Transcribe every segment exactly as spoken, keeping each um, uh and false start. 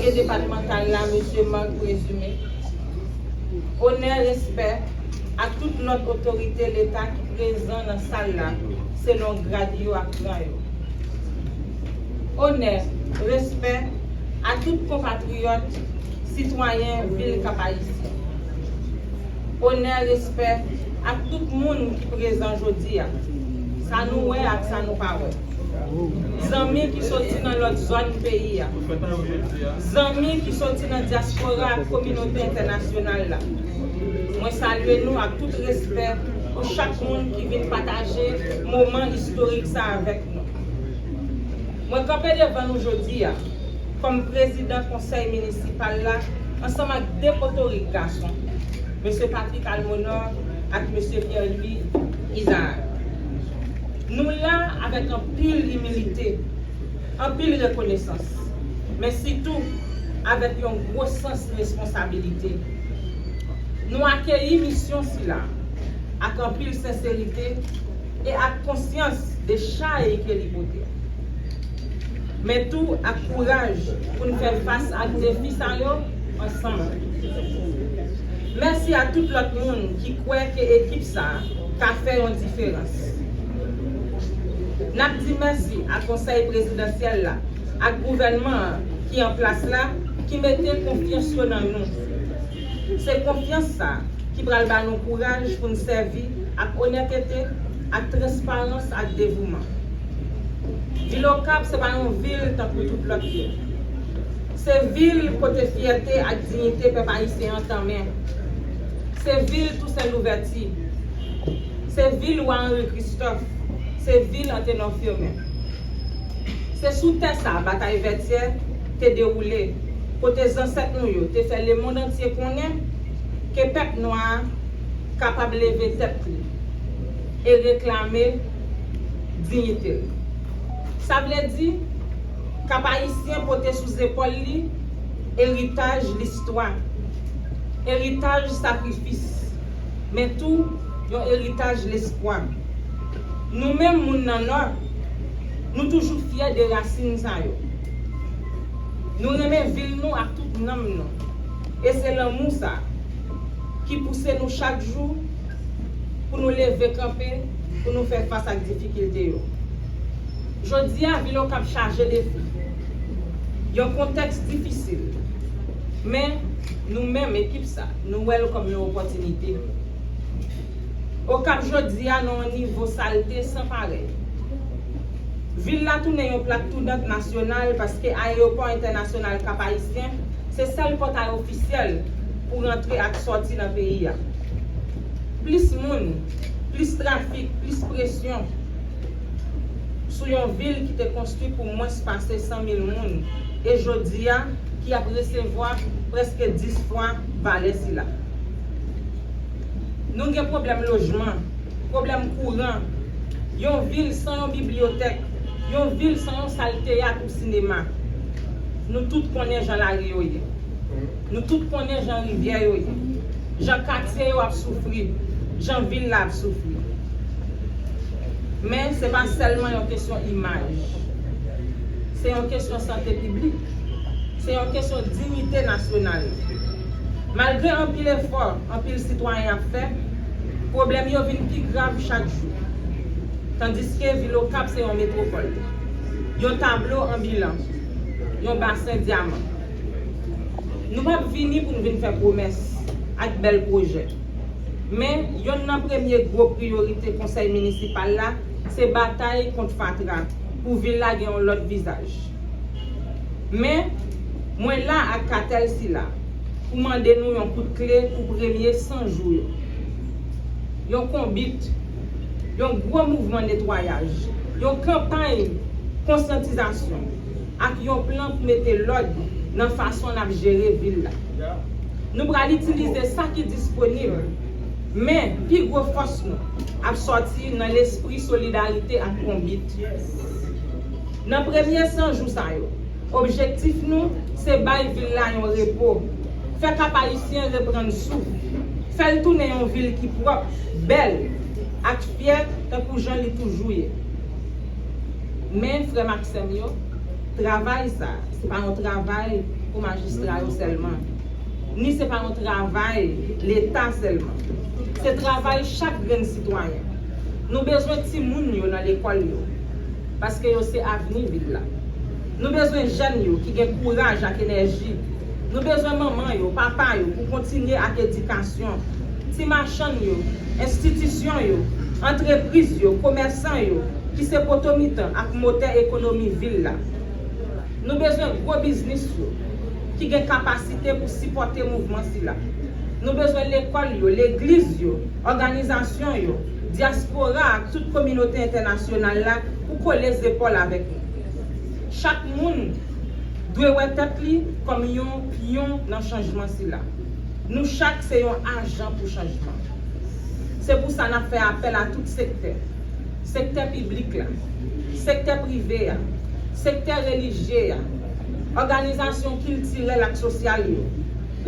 Depatmantal la, mesye Marc Présumé. Onè, respè a tout lòt otorite Leta ki prezan nan sal la, selon grad yo ak ran yo. Onè, respè a tout konpatriyòt, sitwayen vil Kap Ayisyen. Onè, respè ak tout moun ki prezan jodi a, sa nou wè ak sa nou pa wè. Zanmi ki soti nan lòt zòn peyi a. Zanmi ki soti nan dyaspora ak kominote entènasyonal la. Mwen salye nou ak tout respè pou chak moun ki vin pataje moman istorik sa avèk nou. Mwen kanpe devan nou jodi a kòm prezidan konsèy minisipal la ansanm ak de potorik gason, mesye Patrick Almonor ak mesye Pierre Louis Isaac. Nou la avèk anpil imilite, anpil rekonesans, men sitou avèk yon gwo sans responsabilite. Nou akeyi misyon sila ak anpil senserite e ak konsyans de chay ke li pote, men tou ak kouraj pou n fè fas ak defi sa yo ansanm. Mèsi a tout lòt moun ki kwè ke ekip sa a ka fè yon diferans. N ap di mèsi a Konsèy Prezidansyèl la ak gouvènman an ki an plas la, ki mete konfyans yo nan nou. Se konfyans sa a ki pral ba nou kouraj pou n sèvi ak onètete, ak transparans, ak devouman. Vil Okap se pa yon vil tankou tout lòt yo. Se vil kote fyète ak diyite pèp ayisyen an tanmen. Se vil Tousen Louvèti. Se vil Wa Anri Kristòf. Se vil Antenò Fimen. Se sou tè sa batay Vètyè te dewoule, kote zansèt nou yo te fè lemonn antye konnen ke pèp nwa a kapab leve tèt li e reklame diyite l. Sa vle di, Kap Ayisyen pote sou zepòl li eritaj listwa, eritaj sakrifis, men tou yon eritaj lespwa. Nou menm moun nan Nò, nou toujou fyè de rasin sa yo. Nou renmen vil nou ak tout nanm nou. E se lanmou sa ki pouse nou chak jou pou nou leve kanpe, pou nou fè fas ak difikilte yo. Jodi a, vil Okap chaje defi. Yon kontèks difisil. Men, nou menm ekip sa, nou wè l kòm yon opòtinite. Okap jodi a nan yon nivo salte san parèy. Vil la tounen yon plak tounant nasyonal paske ayewopò entènasyonal Kap Ayisyen se sèl pòtay ofisyèl pou rantre ak sòti nan peyi a. Plis moun, plis trafik, plis presyon sou yon vil ki te konstwi pou mwens pase san mil moun e jodi a ki ap resevwa prèske dis fwa valè sila. Nou gen pwoblèm lojman, pwoblèm kouran, yon vil san yon bibliyotèk, yon vil san yon sal teyat ou sinema. Nou tout konnen jan lari yo ye. Nou tout konnen jan rivyè yo ye. Jan katye yo ap soufri, jan vil la ap soufri. Men se pa sèlman yon kesyon imaj. Se yon kesyon sante piblik. Se yon kesyon diyite nasyonal. Malgre anpil efò anpil sitwayen ap fè, pwoblèm yo vin pi grav chak jou. Tandiske vil Okap se yon metwopòl, yon tablo anbilan, yon basen dyaman. Nou p ap vini pou n vin fè pwomès ak bèl pwojè. Men, yonn nan premye gwo priyorite konsèy minisipal la, se batay kont fatra pou vil la gen yon lòt vizaj. Men, mwen la ak katèl sila pou mande nou yon kout kle pou premye san jou yo. Yon konbit, yon gwo mouvman netwayaj, yon kanpay konsyantizasyon ak yon plan pou mete lòd nan fason n ap jere vil la. Nou pral itilize sa ki disponib, men pi gwo fòs nou ap sòti nan lespri solidarite ak konbit. Nan premye san jou sa yo, objektif nou se bay vil la yon repo, fè Kap Ayisyen reprann souf, fè l tounen yon vil ki pwòp, bèl, ak fyè tankou jan li toujou ye. Men, frè m ak sè m yo, travay sa, se pa yon travay pou majistra yo sèlman, ni se pa yon travay Leta sèlman. Se travay chak grenn sitwayen. Nou bezwen timoun yo nan lekòl yo, paske yo se avni vil la. Nou bezwen jèn yo ki gen kouraj ak enèji. Nou bezwen manman yo, papa yo pou kontinye ak edikasyon. Ti machann yo, enstitisyon yo, antrepriz yo, komèsan yo, ki se poto mitan ak motè ekonomi vil la. Nou bezwen gwo biznis yo ki gen kapasite pou sipòte mouvman sila. Nou bezwen lekòl yo, legliz yo, òganizasyon yo, dyaspora ak tout kominote entènasyonal la pou kole zepòl avèk nou. Chak moun dwe wè tèt li kòm yon pyon nan chanjman sila. Nou chak se yon ajan pou chanjman. Se pou sa n ap fè apèl a tout sektè, sektè piblik la, sektè prive a, sektè relijye a, òganizasyon kiltirèl ak sosyal yo,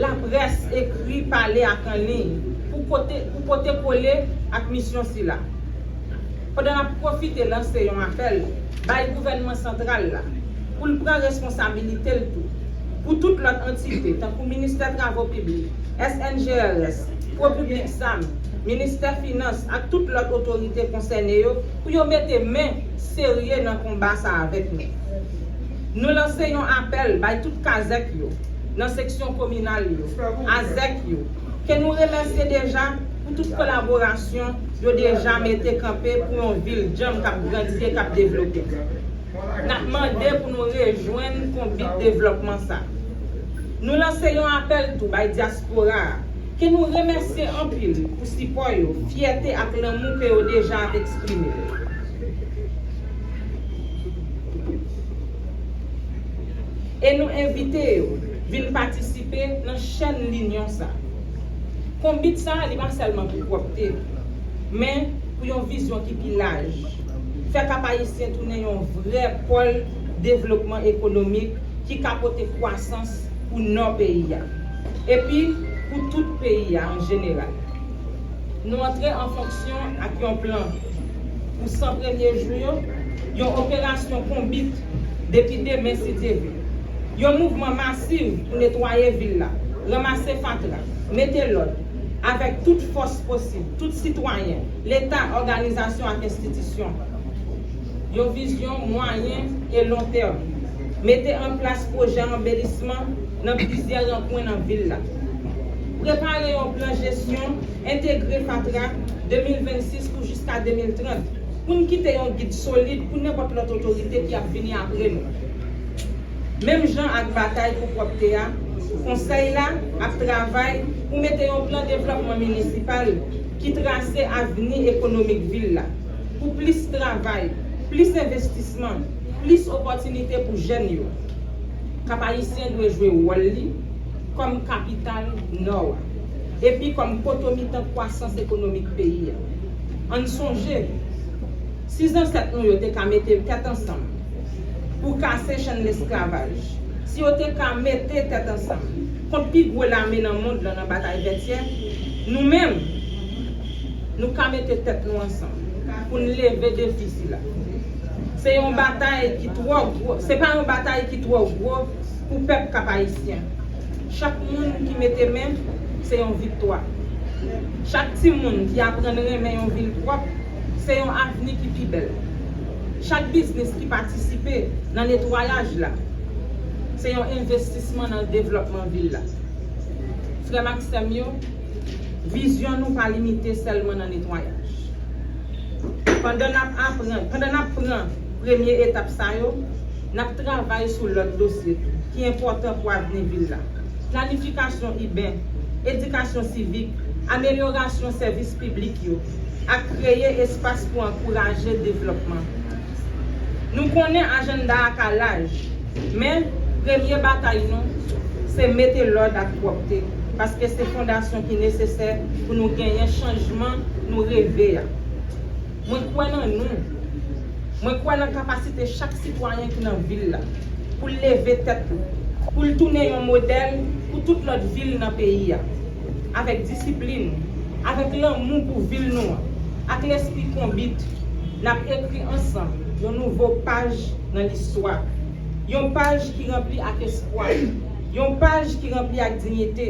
laprès, ekri, pale ak anliy, pou kote, pou pote kole ak misyon sila. Pandan n ap pwofite lanse yon apèl bay gouvènman santral la pou l pran responsabilite l tou, pou tout lòt antite, tankou Ministè Travo Piblik, S N G R S, Pro Public Sam, Ministè Finans ak tout lòt otorite konsène yo, pou yo mete men serye nan konba sa avèk nou. Nou lanse yon apèl bay tout kazèk yo, nan seksyon kominal yo, azèk yo, ke nou remèsye deja pou tout kolaborasyon yo deja mete kanpe pou yon vil djanm k ap grandi e k ap devlope. N ap mande pou nou rejwenn konbit devlòpman sa. Nou lanse yon apèl tou bay dyaspora a, ke nou remèsye anpil pou sipò yo, fyète ak lanmou ke yo deja ap eksprime. E nou envite yo vin patisipe nan chèn linyon sa. Konbit sa, li pa sèlman pou pwòpte, men pou yon vizyon ki pi laj. Fè Kap Ayisyen tounen yon vrè pòl devlopman ekonomik ki ka pote kwasans pou nò peyi a, epi pou tout peyi a an jeneral. Nou antre an fonksyon ak yon plan pou san premye jou yo, yon operasyon konbit depi demen si Dye vle. Yon mouvman masiv pou netwaye vil la, ranmase fatra, mete lòd, avèk tout fòs posib, tout sitwayen, Leta, òganizasyon ak enstitisyon. Yon vizyon mwayen e lon tèm. Mete an plas pwojè anbelisman nan plizyè rankwen nan vil la. Prepare yon plan jesyon entegre fatra de mil vennsis pou jiska de mil trant, pou n kite yon gid solid pou nenpòt lòt otorite ki ap vini apre nou. Menm jan ak batay pou pwòpte a, Konsèy la ap travay pou mete yon plan devlòpman minisipal ki trase avni ekonomik vil la, pou plis travay, plis envestisman, plis opòtinite pou jèn yo. Kap Ayisyen dwe jwe wòl li kòm kapital Nò a, epi kòm poto mitan kwasans ekonomik peyi a. Ann sonje, si zansèt nou yo te ka mete tèt ansanm pou kase chenn lesklavaj, si yo te ka mete tèt ansanm kont pi gwo lame nan mond lan nan batay Vètyè, nou menm, nou ka mete tèt nou ansanm pou n leve defi sila. Se yon batay ki twò gwo, se pa yon batay ki twò gwo pou pèp Kap Ayisyen. Chak moun ki mete men, se yon viktwa. Chak timoun ki aprann renmen yon vil pwòp, se yon avni ki pi bèl. Chak biznis ki patisipe nan netwayaj la, se yon envestisman nan devlòpman vil la. Frè m ak sè m yo, vizyon nou pa limite sèlman nan netwayaj. Pandan n ap aprann, pandan n ap pran premye etap sa yo, n ap travay sou lòt dosye tou ki enpòtan pou avni vil la: planifikasyon iben, edikasyon sivik, amelyorasyon sèvis piblik yo, ak kreye espas pou ankouraje devlòpman. Nou konnen ajannda a ka laj, men premye batay nou se mete lòd ak pwòpte, paske se fondasyon ki nesesè pou nou genyen chanjman nou reve a. Mwen kwè nan nou. Mwen kwè nan kapasite chak sitwayen ki nan vil la pou l leve tèt li, pou l tounen yon modèl pou tout lòt vil nan peyi a. Avèk disiplin, avèk lanmou pou vil nou an, ak lespri konbit, n ap ekri ansanm yon nouvo paj nan listwa. Yon paj ki ranpli ak espwa, Yon paj ki ranpli ak diyite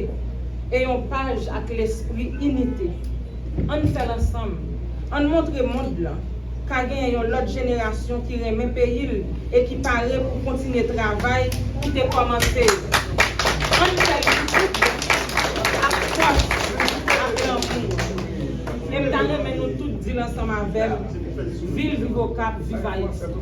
e yon paj ak lespri inite. Ann fè l ansanm. Ann montre mond lan ka genyen yon lòt jenerasyon ki renmen peyi l e ki pare pou kontinye travay ki te kòmanse. Ann fè l tout ak fòs, ak lanmou. E m ta renmen nou tout di l ansanm avè m, viv Okap, viv Ayiti.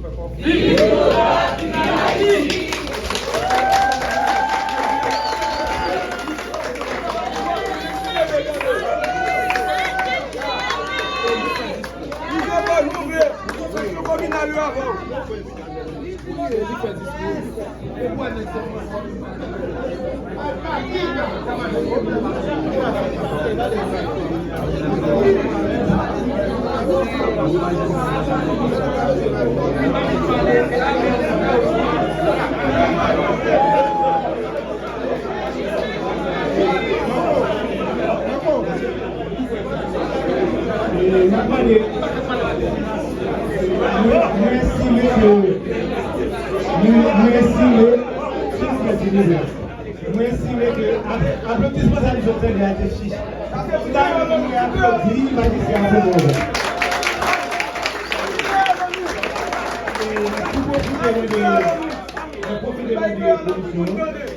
Mwen estime ke, mwen, mwen estime, mwen estime ke ap-, aplodisman sa nou sot tande a te chich. Si ta gen moun ki aplodi, majistra a se bon. E, pou pwofite mwen de, pou pwofite mwen de pwomosyon.